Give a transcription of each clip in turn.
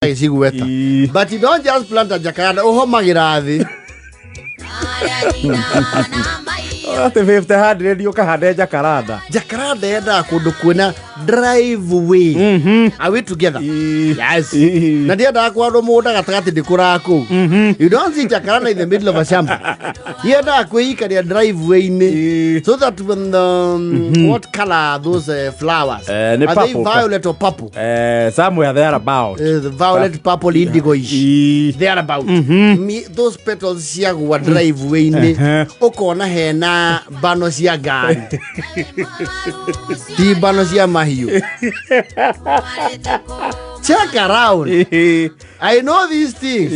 Agĩcigweta. But you don't just plant a jacaranda, ũhomagĩra thĩ. Atĩ 50 ũkahande jacaranda. Jacaranda yendaga kũndũ kwĩna driveway. Are we together? Yes. Na ndiendaga kũhandwo mũgũnda gatagatĩ, ndĩkũraga kũu. You don't see jacaranda in the middle of a shamba. Yendaga kwĩikaria driveway-inĩ so that when the, what color are those flowers? Eh, nĩ Are they purple. violet or purple? Somewhere there about. The violet, purple, indigo ish, thereabout. Those petals ciagwa driveway-inĩ, ũkona hena mbano cia ngari, ti mbano cia mahiũ. Check around. I know these things,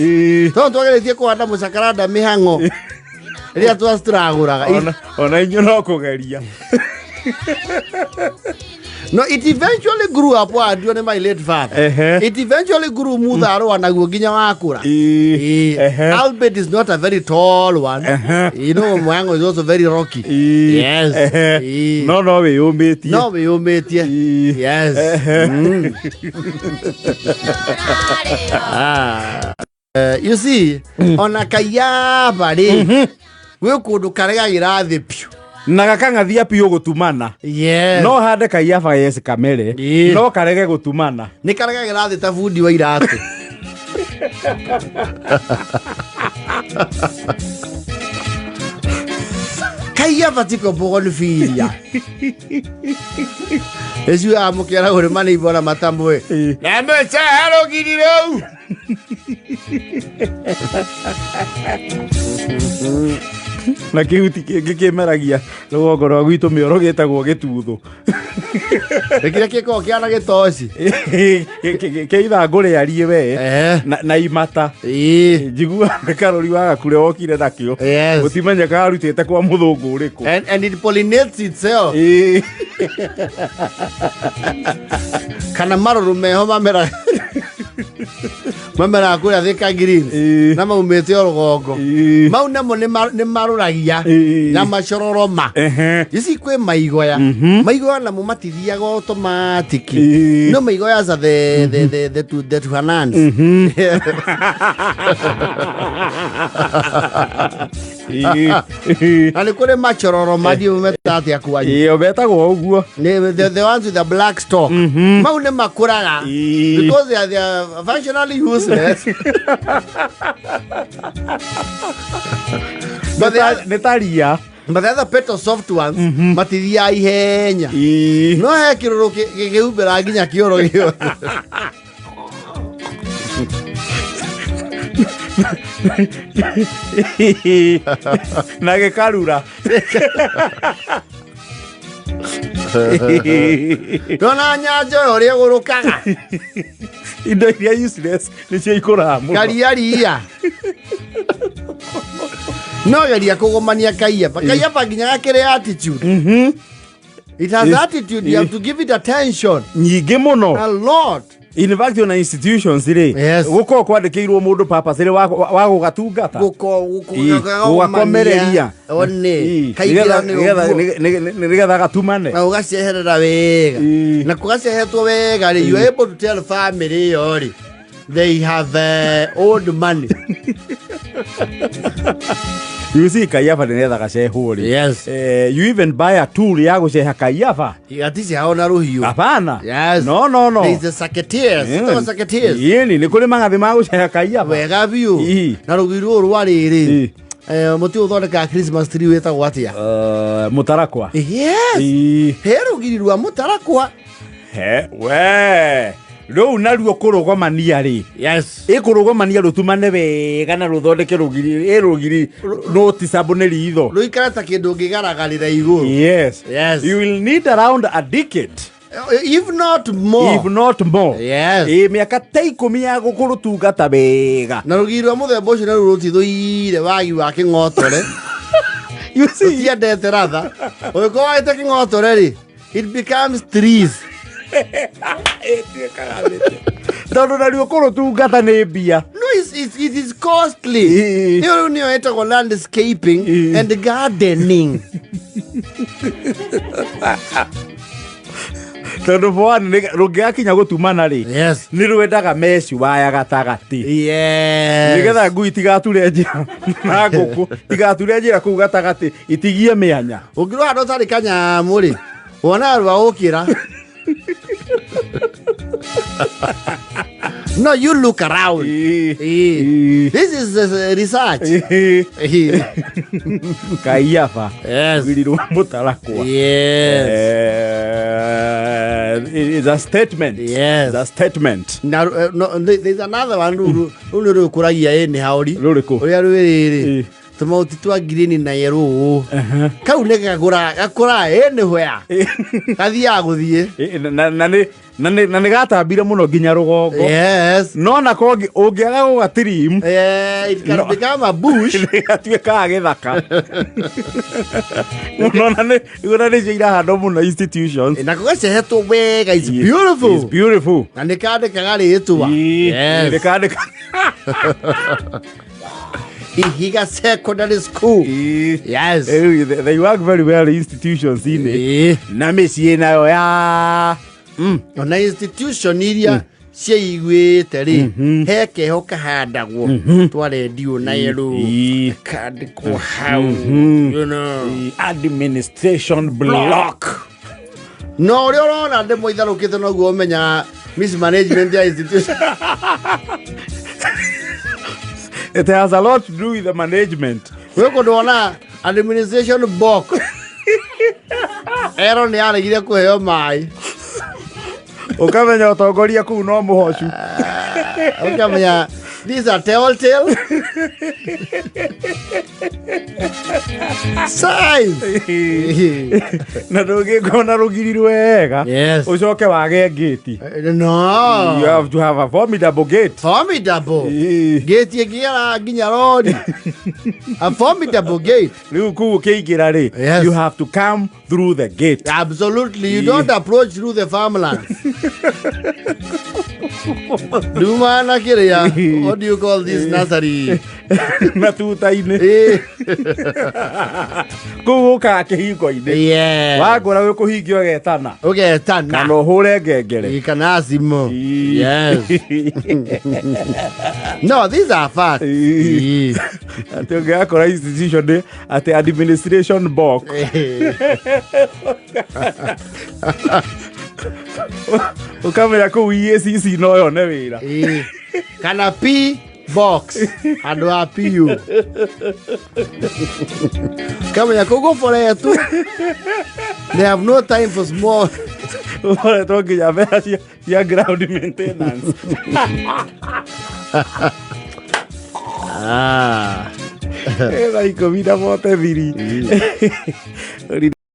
tondũ twageretie kũhanda mũcakaranda mĩhang'o rĩrĩa twacitũragũraga. Ona inyuĩ no kũgeria. No, it eventually grew up. Wahandirwo nĩ my late father. It eventually grew, mutharũa naguo nginya wakũra. Albert is not a very tall one. You know, Mwango is also very rocky. Yes. No wĩyũmĩtie. No wĩyũmĩtie. Yes. Ah. You see, ona kayaba rĩ, gwĩ kũndũ karegagĩra thĩ piũ. Na gakang'athia piũ gũtumana. Yes. No hande kaiaba yes kamere, no karege gũtumana. Nĩ karegagĩra thĩ ta bundi wa iratũ. Kaiaba tiko bougainvillea ĩcio amũkĩra ũrĩma nĩ ibora matamwe na mĩcehe rũgiri rũu. Na kĩhuti kĩngĩ kĩmeragia rũgongo rwa gwitũ mĩoro gĩtagwo gĩtuthũ. Kĩrĩa gĩkoragwo kĩhana gĩtoci. Kĩa ithangũ rĩariĩ we na imata. Njigua karũri wa gakure wokire nakĩo. Gũtimenya karutĩte kwa mũthũngũ ũrĩkũ. And it pollinates itself. Kana marũrũ meho mamera mameraga kũrĩa Thika Greens na maumĩte o rũgongo mau namo nĩ marũragia na macororoma. Ici kwĩ maigoya, maigoya namo matithiaga automatic. No maigoya are the two hands. Na nĩ kũrĩ macororo mandiũ meta atĩa kwanyu? Ĩyo betagwo ũguo. Nĩ the ones with the black stalk. Mau nĩ makũraga because they are functionally useless, but they are, Nĩ ta ria. But the other petal soft ones matithiaga ihenya, no he kĩrũrũ gĩkĩhumbĩra nginya kĩoro gĩothe. Na gĩkarura. Ndona nyanja ĩyo ũrĩa ĩgũrũkaga. Indo iria useless nĩcio ikũraga mũno. Karia ria no geria kũgomania kaiyaba kaiyaba nginya gakĩrĩ attitude. It has attitude. You have to give it attention nyingĩ mũno. A lot. In fact, ona institutions rĩ, gũkorwo kwandĩkĩirwo mũndũ purpose wa gũgatungata. Gũgakomereria. One. Kaingĩra nĩ nĩgetha ũguo. nĩgetha gatumane. Na ũgaceherera wega. Na kũgacehetwo wega rĩ, you are able to tell family ĩyo rĩ, they have old money. You see, kaiaba nĩgetha gacehwo rĩ, you even buy a tool ya gũceha kaiaba. Gaticehawo na rũhiũ. Hapana. Yes. No. There is a secateurs. Ĩtagwo secateurs. Yĩni nĩ kũrĩ magathĩ ma gũceha kaiaba. Wega biũ. Na rũgiri rũrũ rwa rĩrĩ, mũtĩ ũthondekaga Christmas tree wĩtagwo atĩa? Mũtarakwa. Yes. He rũgiri rwa mũtarakwa. He we rũu naruo kũrũgomania rĩ, ĩkũrũgomania rũtumane wega na rũthondeke rũgiri, ĩ rũgiri noticeable nĩ ritho. Rũikare ta kĩndũ ũngĩgaragarĩra igũrũ. Yes. Yes. You will need around a decade, if not more. If not more. Yes. Ĩ mĩaka ta 10 ya gũkũrũtungata wega. Na rũgiri rwa mũthemba ũcio naruo rũtithũire wagi wa kĩng'otore. You see, rũtiendete ratha. Ũngĩkorwo wagĩte kĩng'otore rĩ, it becomes trees. Ĩtuĩkaga mĩtĩ tondũ naruo kũrũtungata nĩ mbia. No, it is costly. Ĩyo rĩu nĩyo ĩtagwo landscaping and gardening. Tondũ bwana rũngĩgakinya gũtumana rĩ, Yes. nĩ rwendaga meci waya gatagatĩ, Yes. nĩgetha ngui itigature njĩra na ngũkũ itigature njĩra kũu gatagatĩ itigie mĩanya. Ũngĩrora handũ ũtarĩ kanyamũ rĩ, wonaga rwa ũkĩra. No, you look around. Ĩĩ. Eh. This is research. Ĩĩ. Eh. Kaiaba. Yes. Rwiri rwa mũtarakwa. Yes. It's a statement. Yes. It's a statement. Na no, there's another one ruru ruru rukuragia ĩ hauri. Rũrĩkũ? Ũrĩa rwĩrĩ Ĩĩ. Tũmauti twa green na yellow. Kau nĩ gagũra gakũra anywhere. Gathiaga gũthiĩ. Ĩ, na nĩ gatambire mũno nginya rũgongo. Yes. No nako ũngĩaga gũgatirimu, It can No. become a bush. Gatuĩkaga gĩthaka mũno na nĩcio irahandwo mũno institutions. Na gacehetwo wega, it's It's beautiful. beautiful. Na nĩ kandĩkaga rĩtwa. Yes. Nĩkandĩka. Ihiga Secondary School. Yes. They work very well institutions inĩ na mĩciĩ nayo ya Ona institution iria ciaiguĩte rĩ, he keho kahandagwo twa redio na yellow, kandĩkwo hau. Administration block. No ũrĩa ũrona ndĩmwe itharũkĩte noguo ũmenyaga mismanagement ya institution. It has a lot to do with the management. Gwĩ kũndũ wona administration block ero nĩ yaregire kũheo maĩ. Ũkamenya ũtongoria kũu no mũhocu. Ũkamenya these are telltale signs. Na ndũngĩkorwo na rũgiri rwega ũcoke wage ngĩti. No. You have to have a formidable gate. Formidable gate ĩngĩgera nginya rori, a formidable gate. Rĩu kũu ũkĩingĩra rĩ, you have to come through the gate. Absolutely, you don't approach through the farmland. Nduma na kĩrĩa, what do you call this nursery? Matuta-inĩ. Kũu ũkaga kĩhingo-inĩ. Wangora wĩ kũhingia ũgetana. Ũgetana. Kana ũhũre ngengere. Ĩ, kana thimũ. Yes. No, these are facts. Ĩ. Atĩ ũngĩgakora institution nĩ atĩ administration box, ũkamenya kũu EACC no yone wĩra. Ĩ. Kana P box handũ ha PU, kamenya kũu gũboretwo, they have no time for small. Ũkoretwo nginya mbeca cia ground maintenance. Ah. Thaa 10:43.